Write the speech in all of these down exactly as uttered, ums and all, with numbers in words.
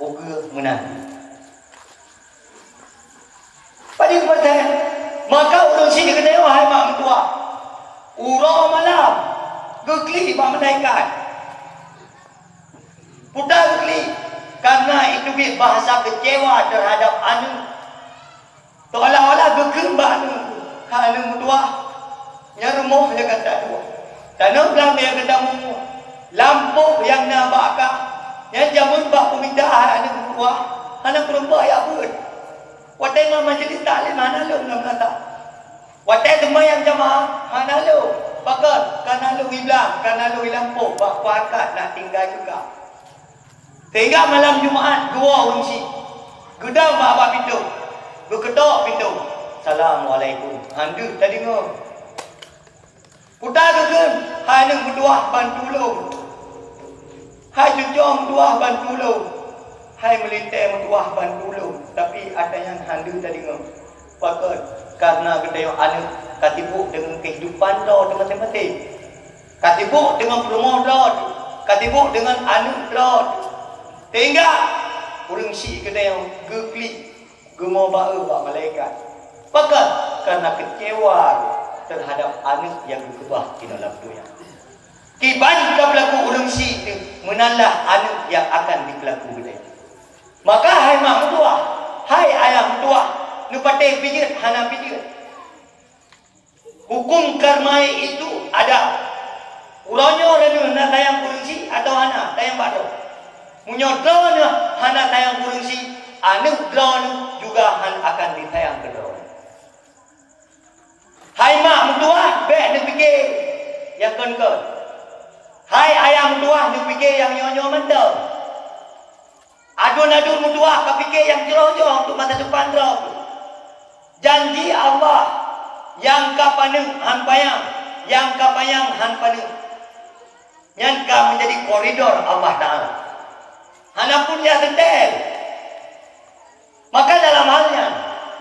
Ukeue meunan. Padum persen? Maka ureuëng syiek geutanyoe hai mak meutuah, uroe malam geuklik bak malaikat. Peue geuklik? Karena itu bit bahasa kecewa terhadap aneuk. Seolah-olah geukheun bak aneuk, "Hai aneuk meutuah, nyan rumoh nyang gata tuah. Tanoh blang nyang gata mumoh. Lampôh nyang na bak kah, nyan jameun bak peumita hai aneuk meutuah. Hana kureueng bak jak beuet. Watée na majelis taklim hana lôn lam nasa. Watée seumayang jamaah hana lôn. Pakon? Ka na lôn i blang, ka na lôn i lampôh bak pakat nak tinggai keu kah." Sehingga malam Jumat geuwoe ureuëng syiek, geudong bak-bak pintoe, geukeudok pintoe. "Assalamualaikum." Han deuh tadeungoe. Peue geukheun? "Hai aneuk meutuah, bantu lôn. Hai cucoe meutuah, bantu lôn. Hai meulintée meutuah, bantu lôn." Tapi atra nyan han deuh tadeungoe. Pakon? Karena geutanyoe aneuk ka sibok deungon kehidupan droe teuh maséng-maséng. Ka sibok deungon peurumoh droe teuh, ka sibok deungon aneuk droe teuh. Sehingga ureuëng syiek geutanyoe geuklik, geumoe baeu bak malaikat. Pakon? Karena kecewa terhadap aneuk nyang geukeubah inoe lam donya. Kiban ka peulaku ureuëng syiek teuh, meunan lah aneuk nyang akan jipeulaku geutanyoe. Maka hai mak meutuah, hai ayah meutuah, neupatéh pijeuet hana pijeuet. Hukum karma itu ada. Uroe nyoe droeneuh na sayang keu ureuëng syiek atawa hana sayang bak droe? Meunyoe droeneuh hana sayang keu ureuëng syiek, aneuk droeneuh juga hana akan disayang keu droeneuh. Hai mak meutuah, bék neupike nyang kon-kon. Hai ayah meutuah, neupike nyang nyoe-nyoe mantong. Aduen-aduen meutuah ka pike nyang jroh-jroh untuk masa depan droe. Janji Allah, nyang ka paneuk han panyang, nyang ka panyang han paneuk. Nyan ka menjadi koridor Allah Taala. Hana pun nyang teuntèe. Maka dalam hal nyan,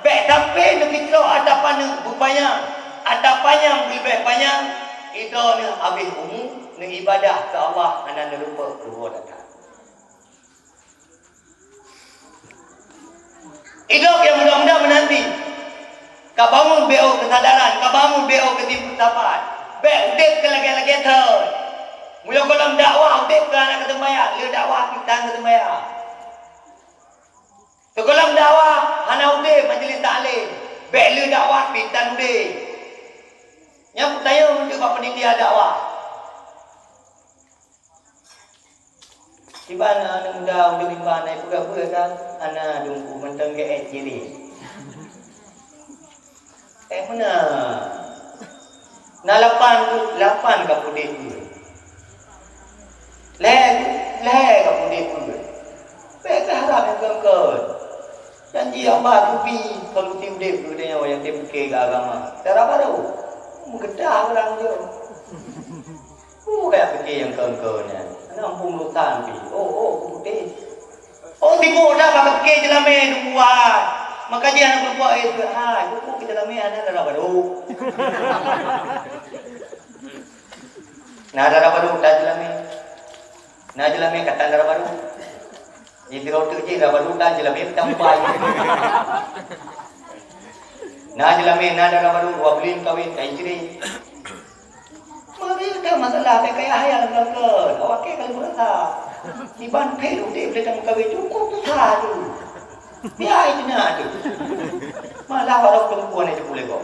bék sampai neupike atra paneuk beupanyang, atra panyang beulebeh panyang, droeneuh habéh umu neuibadah keu Allah hana neureumpok keu gata. Idop nyang muda-muda meunanti, ka bangun B O kesadaran, ka bangun B O keutimpeue sapat. Bék udép keu lagèe-lagèe thon. Meunyoe gohlom dakwah udép keu hana keu seumayang, le dakwah pih tan keu seumayang. Sigohlom dakwah hana udép majelis taklim, bék le dakwah pih tan udép. Nyan peutanyong untuk bak panitia dakwah. Kiban aneuk muda udép iban, ai peugah-peugah ka hana dumpu mantong geuék jiri. Eh, meunan. Na lapan, lapan ka udép. Lhèe, lhèe ka udép. Bék teuharab nyang kon-kon. Janji Allah teubi solusi udép geutanyoe nyang teupiké keu agama. Cara barô. Meugeutah urang jeuet. Peue kaya pike nyang kon-kon nyan? Hana muphom urusan pih. Oh, oh, putih. Oh, tiboh dah bak pike jeulamé dum buat. Maka jih aneuk peurumpok, eh, hai, buku keu jeulamé hana dara barô. Na dara barô, na jeulamé. Na jeulamé ka tan dara barô. Jidroe teuk jih dara barô dan jeulamé meutampai. Na jeulamé na dara barô, dua buleuen kawen ka istri. Mari ka masalah bèk kaya hayal keulakon. Awak kèe ka lheueh beurasa. Kiban phét udép lé tameukawen cukup susah tu. Biaya itu na tu. Malah orang perempuan itu boleh kok.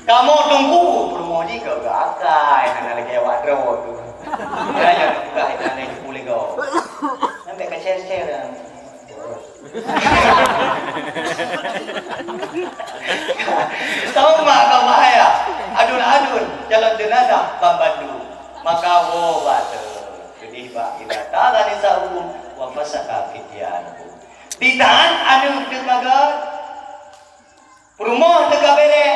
Kamoe teungku, peurumoh jih ka geuakai, hana lagèe awak droe tu. Nyan nyang teupeugah hana lagèe teungku lé gob. Sampai ka share-share dah. Kamoe mak, kamoe ayah, aduen-aduen, calon jeunazah ban bandum. Maka woe bak teuh, keudeh bak idza tara nisa'ukum wa fasaka fityanukum. Ditahan aneuk teuh ka gèt. Peurumoh teuh ka bèrèh,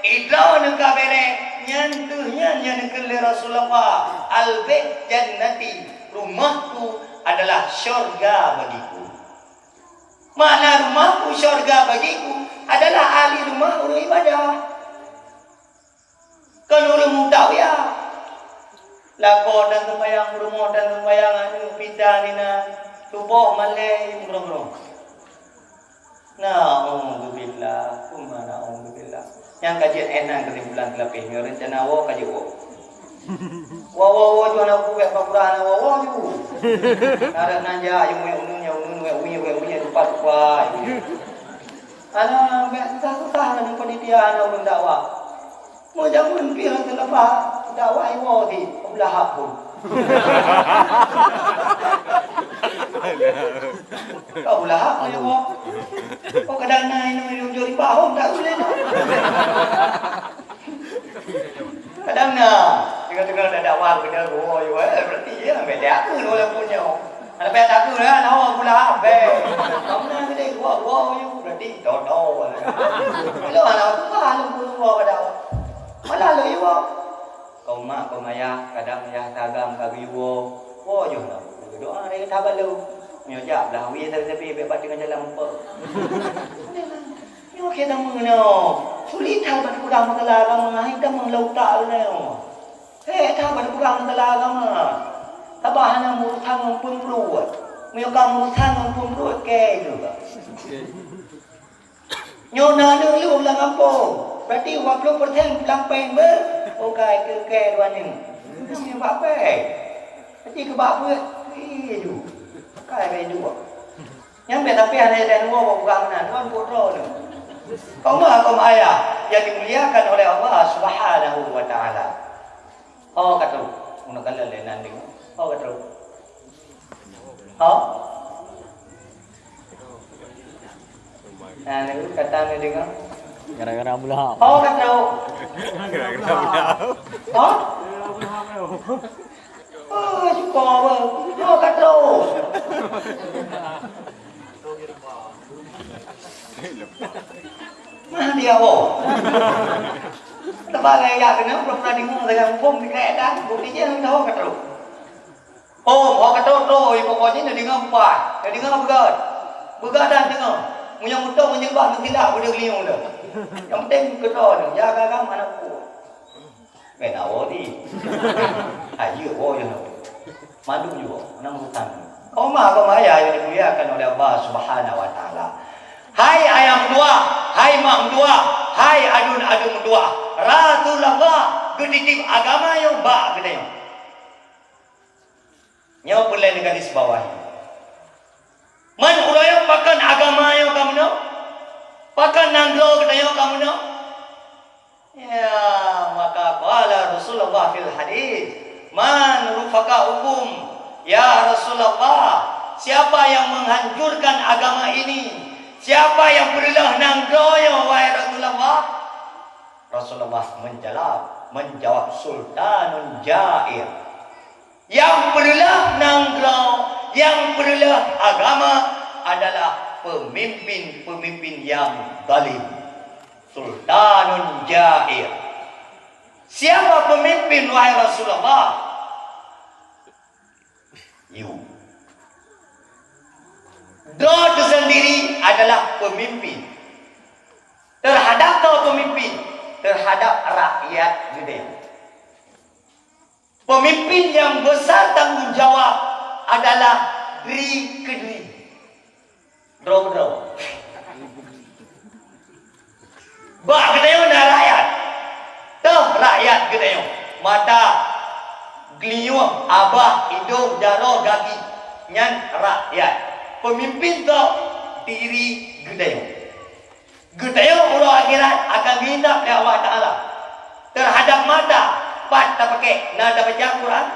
idroe teuh ka bèrèh, nyan kheueh nyan nyang neukheun lé Rasulullah, "Al-bait jannati, rumahku adalah syurga bagiku." Makna rumahku syurga bagiku adalah ahli rumah ureueng ibadah. Kon ureueng mutawia. Lakoe dan seumbahyang, peurumoh dan seumbahyang, aneuk pita nina, tuboh malèe meurong-rong. Na'udzubillah, summa na'udzubillah. Nyang ka jeuet éh nan keusimpulan teulapéh nyoe, reuncana woe ka jeuet woe. Woe, woe, woe, jeuet na buet bak kurang na woe, woe ju. Karab nan jak, nyang wék uneun, nyang uneun, wék uneun, wék uneun, tupat, tupat. Alah, bèk susah-susah ngon panitia na ureueng dakwah. Meunyoe jameun pih hana teuleubah dakwah iwoe di Abu Lahab pun. Abu Lahab nyoe iwoe. Oh, kadang na inong juri bahom tak boleh tu. Kadang na, tengah-tengah dah dakwah kita gua iwoe, berarti ya beda aku walaupun nyoe. Ada payah takut kan? Oh, Abu Lahab, beh. Kamu na gede gua, gua you, berarti dodo. Kalau anak aku kan, aku gua pada. Malah lo iwoe. Kau mak, kau mayah, kadang yah tagam ka geuwoe. Woe joh na. Doa dari tabat lu. Nyoe jak belah wie tapi-tapi bek bat dengan jalan empat. Nyoe keu tamong nyoe. Sulit that bak peugah masalah agama, hai tamong lam utak nyoe. Hei, that bak peugah masalah agama. Tabah hana meurusan ngon peungeuruet. Meunyoe ka meurusan ngon peungeuruet, keu juga. Nyoe na aneuk lôn lam gampông, berarti dua puluh persen pulang péng be, oh, kai keu keu dua nyoe. Nyoe bak péng. Berarti keu bak buet, ih, ju. Kai bai dua. Nyang biasa pih hana jadi dua bak buka meunan, tuan putro tu. Kaum kaum ayah yang dimuliakan oleh Allah Subhanahu wa Taala. Oh, ka trok. Meunoe kalon lé nan deungoe. Oh, ka trok. Oh. Nah, ni kata ni deungoe. Gara-gara Abu Lahab. Oh, ka trok. Gara-gara Abu Lahab. Oh. Oh, syukur apa? Oh, ka trok. Mah dia, oh. Teuma gaya keunoe, pura-pura deungoe sagai muphom sikrek dan bukti jih hana tahu ka trok. Oh, ho ka trok, trok, eh, pokok jih na deungoe mupat, na deungoe beugat. Beugat dan deungoe. Meunyoe mutông meunyeubah meusilap, udah geliung dah. Yang penting keudroe ni, jaga agama aneuk buah. Bèk na woe di. Hai, jeuet woe, jeuet woe. Mandum jeuet woe, hana urusan. Kaum ma, kaum ayah yang dimuliakan oleh Allah Subhanahu wa Taala. Hai ayah meutuah, hai mak meutuah, hai aduen-aduen meutuah. Rasulullah geutitip agama nyoe bak geutanyoe. Nyoe peureulèe neugaris bawahi. Man uroe nyoe pakon agama nyoe ka meunoe? Pakon nanggroe geutanyoe ka meunoe? Ya, maka qala Rasulullah fil hadis, "Man rufaqa'ukum, ya Rasulullah? Siapa yang menghancurkan agama ini? Siapa yang peureuloh nanggroe nyoe, wahai Rasulullah?" Rasulullah menjawab, menjawab, "Sultanun jair." Nyang peureuloh nanggroe, nyang peureuloh agama adalah peumimpin-peumimpin nyang zalim. Sultanun jair. Siapa pemimpin, wahai Rasulullah? You. Droe teusendiri adalah pemimpin. Terhadap droe pemimpin, terhadap rakyat geutanyoe. Pemimpin nyang besar tanggung jawab adalah diri keudiri. Droe keudroe. Bak geutanyoe na rakyat. Toh rakyat geutanyoe. Mata, geulinyueng, abah, idong, jaroe, gaki. Nyan rakyat. Pemimpin toh diri geutanyoe. Geutanyoe uroe akhirat akan geuhisab lé Allah Taala. Terhadap mata, pat tapakék, na tabaca Quran?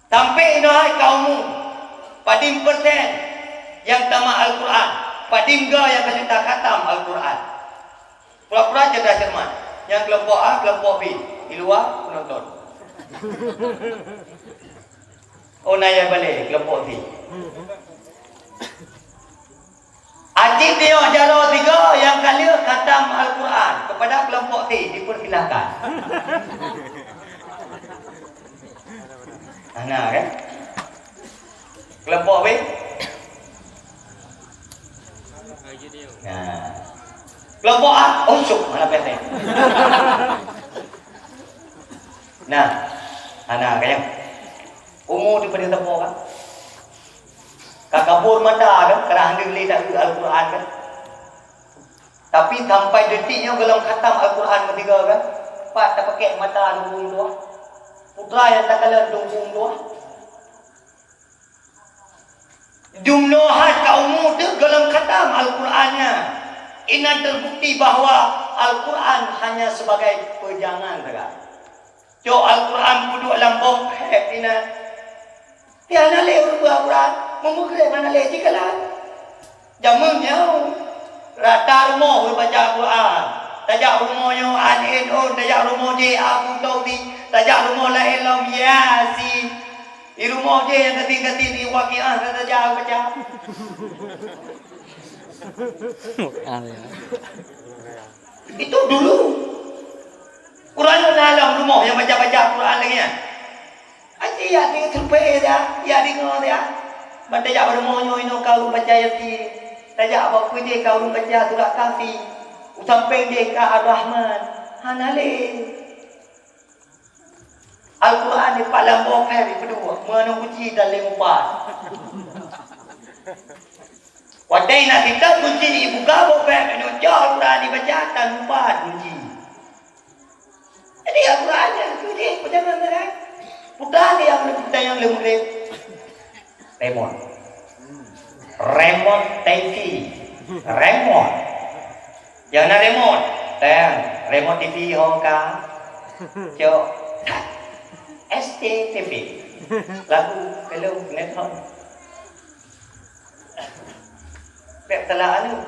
Sampai inoe hai ka umu, padum persen nyang tamat Al-Quran, padum goe nyang ka seutôt khatam Al-Quran. Pura-pura cerdas cermat. Nyang keulompok A, keulompok B, di luwa peunonton. Oh, na nyang balek, keulompok C. Aci tiok jaroe tiga nyang ka lheueh khatam Al-Quran kepada kelompok C dipersilahkan. Hana kan? Kelompok B? Nah. Kelompok A, unsuk mana P T. Nah. Hana kan? Umu teupeue sapo kan? Ka kabur mata kan? Kadang hana lé taeu Al-Quran kan? Tapi sampai detik nyoe golom khatam Al-Quran meusigoe kan? Pat tapakek mata dum tuah. Putra nyang takalon dum tuah. Jumnohat ka umu teuh golom khatam Al-Quran nyan. Inan terbukti bahwa Al-Quran hanya sebagai pegangan saja. Cok Al-Quran peuduek lam boh phet inan. Tiang na lé ureueng Al-Quran, meumeugreb hana lé jikalan. Jameun nyoe rata rumoh ureueng baca Al-Quran. Tajak rumoh nyoe An N O, tajak rumoh jih Abu Taubi, tajak rumoh laén lom Yasin. Di rumoh jih nyang gasien-gasien di Waqiah ka tajak baca. Itu dulu. Quran na lam rumoh nyang baca-baca Quran lagèe nyan. Aci ya di survei dia, ya di ngor dia. Ban tajak bak rumoh nyoe inoe ka ureueng baca Yasin. Tajak bak peue jih ka ureueng baca surat Kahfi. Usampéng jih ka Ar-Rahman. Hana lé. Al-Quran di palang boh phet di peuduek, meunan kunci dan lé mupat. Watèe na kitab kunci ibuka boh phet, nyoe Al-Quran dibaca tan mupat kunci. Jadi Al-Quran nyan kunci pejaman kan. Putra dia yang lebih sayang lebih murid. Remote. Remote T V. Remote. Nyang na remote. Teng, remote T V ho ka. Cok. S C T V. Lagu, film, sinetron. Bèk salah anu.